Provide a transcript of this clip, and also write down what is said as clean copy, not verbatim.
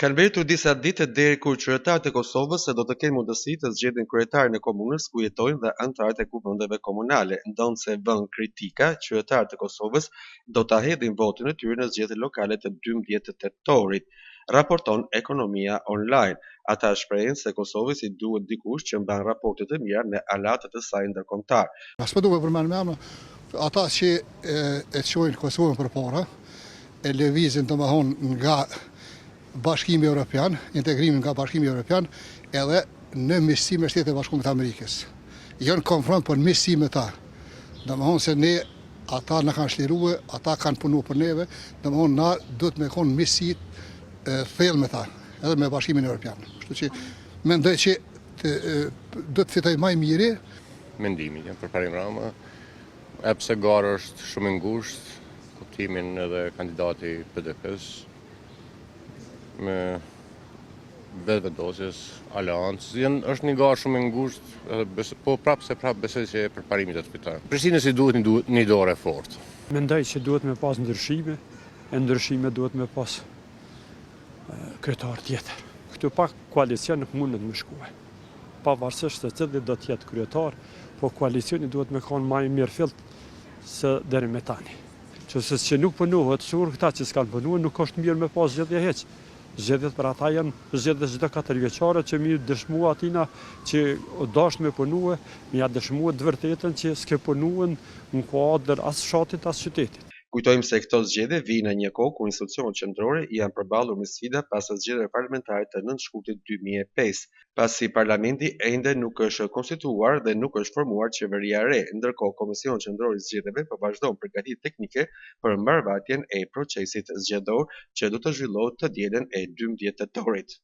Kanë mbetur disa ditë deri kur qytetarët e Kosovës do të kenë mundësi të zgjedhin kryetarin e komunës ku jetojnë dhe anëtarët e kuvendeve komunale. Ndonëse vënë kritika, qytetarët e Kosovës do ta hedhin votën e tyre në zgjedhjet lokale të 12 tetorit, raporton Ekonomia Online. Ata shprehen se Kosovës i duhet dikush që mban raporte të mira me aleatët e saj ndërkombëtarë. S'po du me përmend me emra, ata që e çojnë Kosovën përpara, e lëvizin domethonë nga Bashkimi Evropian, integrimi nga Bashkimi Evropian, edhe në miqësi me Shtetet e Bashkuara të Amerikës. Jo në konfront, por në miqësi me ta. Domethonë se ne ata na kanë çlirue, ata kanë punu për neve, domethonë na duhet me konë miqësi thellë me ta, edhe me Bashkimin Evropian. Kështu që mendoj që do të fitojë ma i miri. Mendimi, Përparim Rama, Edhe pse gara është shumë e ngushtë, kuptimin edhe kandidati i PDK-së, me Vetëvendosjes, Aleancës, janë, është një garë shumë e ngushtë, edhe bes, po prapë se prapë besoj që Përparimi do të fitojë. Prishtinës i duhet një, një dorë e fortë. Mendoj që duhet me pas ndryshime, e ndryshime duhet me pas kryetar tjetër. Këtu pa koalicion nuk mundet me shkue. Pavarësisht se cili do të jetë kryetar, po koalicioni duhet me kanë ma i mirëfilltë se deri me tani. Qëse që nuk punohet, sikur këta që s'kanë punue, nuk është mirë me pas zgjedhje hiç. Zgjedhjet për ata janë zgjedhje çdo katërvjeçare që mi dëshmu atina që o dasht me punue, mi ja dëshmue të vërtetën që s'ke punue në kuadër as fshatit as qytetit. Kujtojmë se këto zgjedhje vijnë në një kohë kur institucionet qendrore janë përballur me sfida pas zgjedhjeve parlamentare të 9 shkurtit 2005, pasi parlamenti ende nuk është konstituuar dhe nuk është formuar qeveria e re. Ndërkohë, Komisioni Qendror i Zgjedhjeve po vazhdon përgatitjet teknike për mbarëvajtjen e procesit zgjedhor që do të zhvillohet të dielën e 12 tetorit.